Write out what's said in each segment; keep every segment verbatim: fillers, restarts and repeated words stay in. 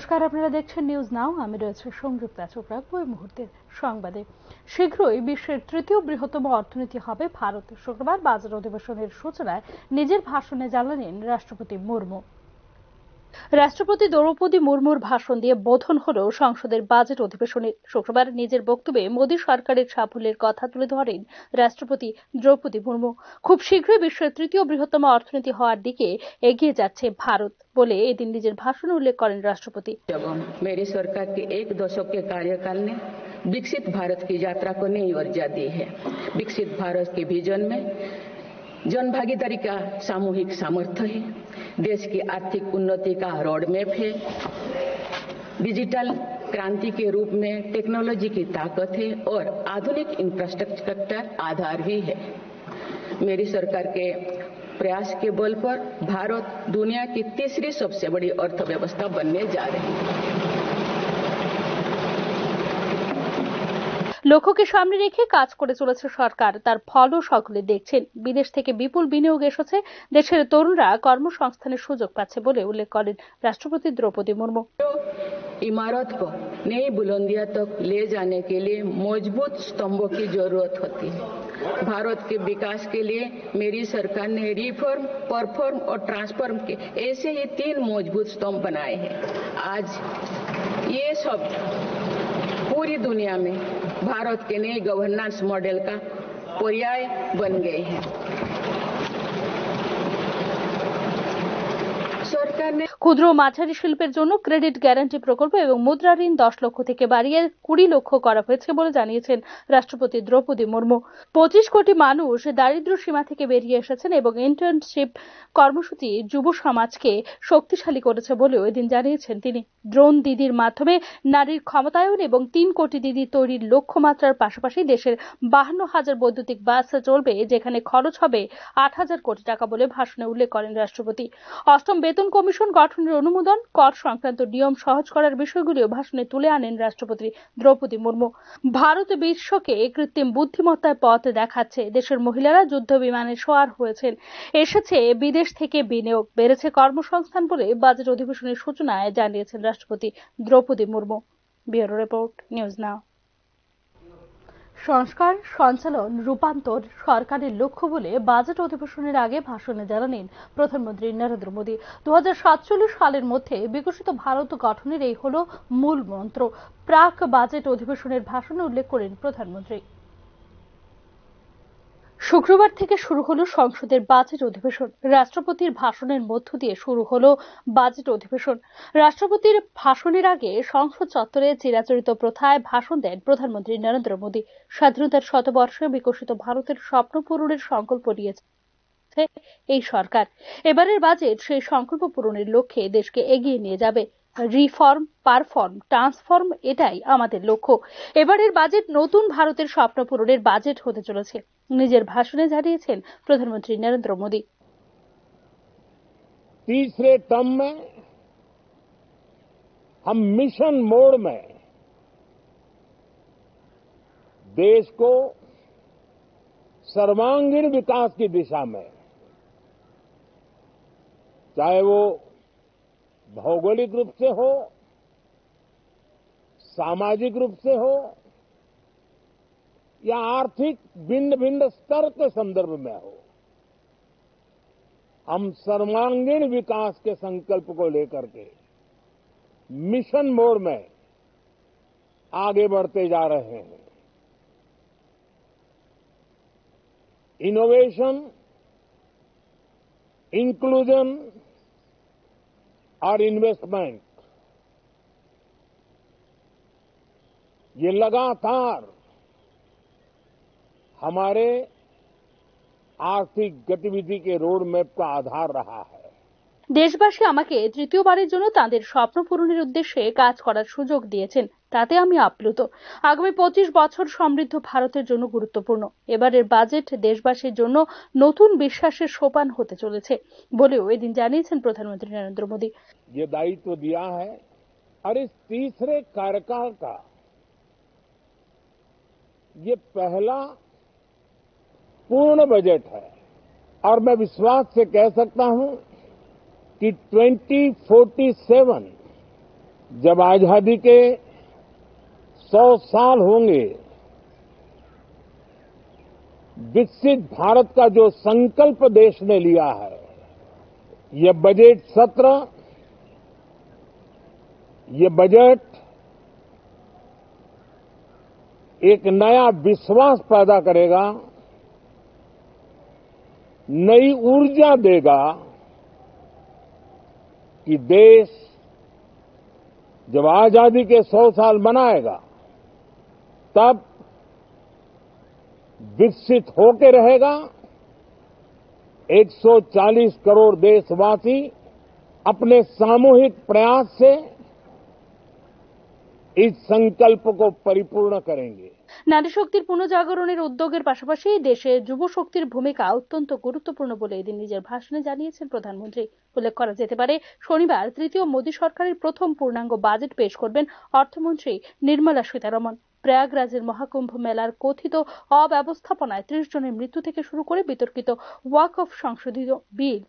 নমস্কার, আপনারা দেখছেন নিউজ নাও। আমি রয়েছে সংযুক্তা চোপড়া। ওই মুহূর্তের সংবাদে, শীঘ্রই বিশ্বের তৃতীয় বৃহত্তম অর্থনীতি হবে ভারত। শুক্রবার বাজেট অধিবেশনের সূচনায় নিজের ভাষণে জানালেন রাষ্ট্রপতি মুর্মু। রাষ্ট্রপতি দ্রৌপদী মুর্মুর ভাষণ দিয়ে বোধন হলো সংসদের বাজেট অধিবেশনে। শুক্রবার নিজের বক্তব্যে মোদী সরকারের সাফল্যের কথা তুলে ধরেন রাষ্ট্রপতি দ্রৌপদী মুর্মু। খুব শীঘ্রই বিশ্বের তৃতীয় বৃহত্তম অর্থনীতি হওয়ার দিকে এগিয়ে যাচ্ছে ভারত বলে এদিন নিজের ভাষণে উল্লেখ করেন রাষ্ট্রপতি। जब मेरी सरकार के एक दशक के कार्यकाल ने विकसित भारत की यात्रा को नई ऊर्जा दी है। विकसित भारत के विजन में जन भागीदारी का सामूहिक सामर्थ्य है। देश की आर्थिक उन्नति का रोडमैप है। डिजिटल क्रांति के रूप में टेक्नोलॉजी की ताकत है और आधुनिक इंफ्रास्ट्रक्चर आधार भी है। मेरी सरकार के प्रयास के बल पर भारत दुनिया की तीसरी सबसे बड़ी अर्थव्यवस्था बनने जा रही है। লক্ষ্যকে সামনে রেখে কাজ করে চলেছে সরকার, তার ফলও সকলে দেখছেন। বিদেশ থেকে বিপুল বিনিয়োগ এসেছে, দেশের তরুণরা কর্মসংস্থানের সুযোগ পাচ্ছে বলে উল্লেখ করেন রাষ্ট্রপতি দ্রৌপদী মুর্মু। इमारत को नई बुलंदियां तक ले जाने के लिए मजबूत स्तंभों की जरूरत होती है। भारत के विकास के लिए मेरी सरकार ने रिफॉर्म, परफॉर्म और ट्रांसफॉर्म के ऐसे ही तीन मजबूत स्तंभ बनाए हैं। आज ये सब पूरी दुनिया में भारत के नए गवर्नेंस मॉडल का पर्याय बन गए हैं। सरकार ने ক্ষুদ্র ও মাঝারি শিল্পের জন্য ক্রেডিট গ্যারান্টি প্রকল্প এবং মুদ্রা ঋণ দশ লক্ষ থেকে বাড়িয়ে কুড়ি লক্ষ করা হয়েছে বলে জানিয়েছেন রাষ্ট্রপতি দ্রৌপদী মুর্মু। পঁচিশ কোটি মানুষ দারিদ্র্য সীমা থেকে বেরিয়ে এসেছেন এবং ইন্টার্নশিপ কর্মসূচি যুব সমাজকে শক্তিশালী করেছে বলেও এদিন জানিয়েছেন তিনি। ড্রোন দিদির মাধ্যমে নারীর ক্ষমতায়ন এবং তিন কোটি দিদি তৈরির লক্ষ্যমাত্রার পাশাপাশি দেশের বাহান্ন হাজার বৈদ্যুতিক বাস চলবে, যেখানে খরচ হবে আট হাজার কোটি টাকা বলে ভাষণে উল্লেখ করেন রাষ্ট্রপতি। অষ্টম বেতন কমিশন গঠনের অনুমোদন, কর সংক্রান্ত নিয়ম সহজ করার বিষয়গুলিও ভাষণে তুলে আনেন রাষ্ট্রপতি দ্রৌপদী মুর্মু। ভারত বিশ্বকে কৃত্রিম বুদ্ধিমত্তায় পথ দেখাচ্ছে। দেশের মহিলারা যুদ্ধ বিমানে সওয়ার হয়েছেন। এসেছে বিদেশ থেকে বিনিয়োগ, বেড়েছে কর্মসংস্থান বলে বাজেট অধিবেশনের সূচনায় জানিয়েছেন রাষ্ট্রপতি Droupadi Murmu. Bureau report, news now. সংস্কার, সঞ্চালন, রূপান্তর সরকারের লক্ষ্য বলে বাজেট অধিবেশনের আগে ভাষণে জানালেন প্রধানমন্ত্রী নরেন্দ্র মোদী। দু হাজার সাতচল্লিশ সালের মধ্যে বিকশিত ভারত গঠনের এই হলো মূল মন্ত্র। প্রাক বাজেট অধিবেশনের ভাষণে উল্লেখ করেন প্রধানমন্ত্রী। শুক্রবার থেকে শুরু হলো সংসদের বাজেট অধিবেশন। রাষ্ট্রপতির ভাষণের মধ্য দিয়ে শুরু হলো বাজেট অধিবেশন। রাষ্ট্রপতির ভাষণের আগে সংসদ চত্বরে চিরাচরিত প্রথায় ভাষণ দেন প্রধানমন্ত্রী নরেন্দ্র মোদী। স্বাধীনতার শতবর্ষে বিকশিত ভারতের স্বপ্ন পূরণের সংকল্প নিয়েছে এই সরকার। এবারের বাজেট সেই সংকল্প পূরণের লক্ষ্যে দেশকে এগিয়ে নিয়ে যাবে। রিফর্ম, পারফর্ম, ট্রান্সফর্ম, এটাই আমাদের লক্ষ্য। এবারের বাজেট নতুন ভারতের স্বপ্ন পূরণের বাজেট হতে চলেছে। নিজের ভাষণে জানিয়েছেন প্রধানমন্ত্রী নরেন্দ্র মোদী। तीसरे टर्म में हम मिशन मोड में देश को सर्वांगीण विकास की दिशा में, चाहे वो भौगोलिक रूप से हो, सामाजिक रूप से हो या आर्थिक भिन्न भिन्न स्तर के संदर्भ में हो, हम सर्वांगीण विकास के संकल्प को लेकर के मिशन मोड में आगे बढ़ते जा रहे हैं। इनोवेशन, इंक्लूजन और इन्वेस्टमेंट, ये लगातार हमारे आर्थिक गतिविधि के रोडमैप का आधार रहा है। দেশবাসী আমাকে তৃতীয়বারের জন্য তাদের স্বপ্ন পূরণের উদ্দেশ্যে কাজ করার সুযোগ দিয়েছেন, তাতে আমি আপ্লুত। আগামী পঁচিশ বছর সমৃদ্ধ ভারতের জন্য গুরুত্বপূর্ণ। এবারের বাজেট দেশবাসীর জন্য নতুন বিশ্বাসের সোপান হতে চলেছে বলেও এদিন জানিয়েছেন প্রধানমন্ত্রী নরেন্দ্র মোদী। ये दायित्व दिया है और इस तीसरे कार्यकाल का ये पहला पूर्ण बजट है और मैं विश्वास से कह सकता हूं कि ट्वेंटी फोर्टी सेवन जब आजादी के सौ साल होंगे, विकसित भारत का जो संकल्प देश ने लिया है, ये बजट सत्र, ये बजट एक नया विश्वास पैदा करेगा, नई ऊर्जा देगा कि देश जब आजादी के सौ साल मनाएगा, तब विकसित होके रहेगा। एक सौ चालीस करोड़ देशवासी अपने सामूहिक प्रयास से इस संकल्प को परिपूर्ण करेंगे। নারী শক্তির পুনর্জাগরণের উদ্যোগের পাশাপাশি দেশে যুব শক্তির ভূমিকা অত্যন্ত গুরুত্বপূর্ণ বলে এদিন নিজের ভাষণে জানিয়েছেন প্রধানমন্ত্রী। উল্লেখ করা যেতে পারে, শনিবার তৃতীয় মোদী সরকারের প্রথম পূর্ণাঙ্গ বাজেট পেশ করবেন অর্থমন্ত্রী নির্মলা সীতারমণ। প্রয়াগরাজের মহাকুম্ভ মেলার কথিত অব্যবস্থাপনায় ত্রিশ জনের মৃত্যু থেকে শুরু করে বিতর্কিত ওয়াকফ সংশোধিত বিল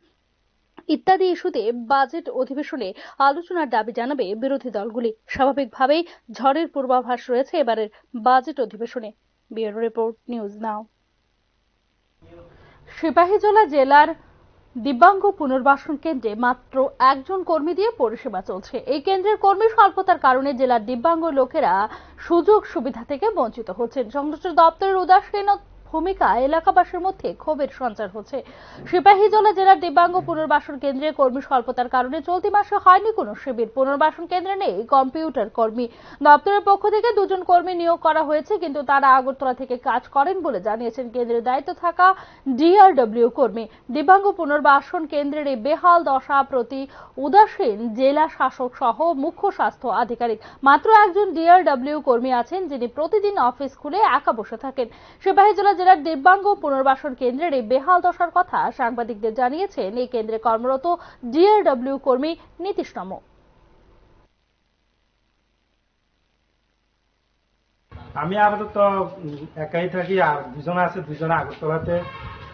ইত্যাদি ইস্যুতে বাজেট অধিবেশনে আলোচনার দাবি জানাবে বিরোধী দলগুলি। স্বাভাবিকভাবেই ঝড়ের পূর্বাভাস রয়েছে এবারের বাজেট অধিবেশনে। Bureau report, news now. Sepahijala জেলার দিব্যাঙ্গ পুনর্বাসন কেন্দ্রে মাত্র একজন কর্মী দিয়ে পরিষেবা চলছে। এই কেন্দ্রের কর্মী স্বল্পতার কারণে জেলার দিব্যাঙ্গ লোকেরা সুযোগ সুবিধা থেকে বঞ্চিত হচ্ছেন। সংশ্লিষ্ট দপ্তরের উদাসীন ভূমিকা এলাকাবাসীর মধ্যে ক্ষোভের সঞ্চার হচ্ছে। সিপাহীজলা জেলার দিব্যাঙ্গ পুনর্বাসন কেন্দ্রে কর্মী স্বল্পতার কারণে চলতি মাসে হয়নি কোনো শিবির। পুনর্বাসন কেন্দ্রে নেই কম্পিউটার কর্মী। দপ্তরের পক্ষ থেকে দুজন কর্মী নিয়োগ করা হয়েছে, কিন্তু তারা আগরতলা থেকে কাজ করেন বলে জানিয়েছেন কেন্দ্রের দায়িত্ব থাকা ডিআরডব্লিউ কর্মী। দিব্যাঙ্গ পুনর্বাসন কেন্দ্রের এই বেহাল দশা প্রতি উদাসীন জেলা শাসক সহ মুখ্য স্বাস্থ্য আধিকারিক। মাত্র একজন ডিআরডব্লিউ কর্মী আছেন, যিনি প্রতিদিন অফিস খুলে একা বসে থাকেন। সিপাহীজলা জেলার দিব্যাঙ্গ পুনর্বাসন কেন্দ্রের এই বেহাল দশার কথা সাংবাদিকদের জানিয়েছেন এই কেন্দ্রে কর্মরত ডিআরডব্লিউ কর্মী নীতিশ নম। আমি আপাতত, উম, একাই থাকি, আর দুজন আছে, দুজন আগরতলাতে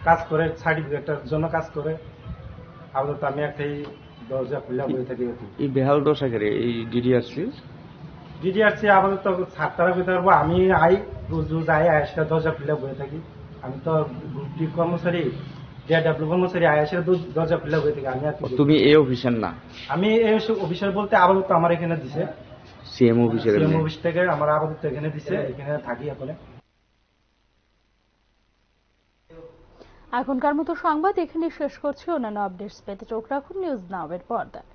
কাজ করে, সার্টিফিকেটের জন্য কাজ করে। আপাতত আমি একাই দরজা খুলে বসে থাকি আর কি। এই বেহাল দশা কেরে এই ডিডিআরসি? ডিডিআরসি আপাতত সাতটার ভিতরে আমি আই, রোজ রোজ আই, আইসা দরজা খুলে বসে থাকি। আমি তো ডিউটি কর্মচারী, ডিআরডব্লিউ কর্মচারী, আইসা দরজা খুলে বসে থাকি। আমি আর কি ও, তুমি এই অফিসার না? আমি এই অফিসার বলতে আপাতত আমার এখানে দিছে। সিএম অফিসের সিএম এমনি? অফিস থেকে আমার আপাতত এখানে দিছে, এখানে থাকি এখন। এখনকার মতো সংবাদ এখানে শেষ করছি। অন্যান্য আপডেটস পেতে চোখ রাখুন নিউজ নাও এর পর্দায়।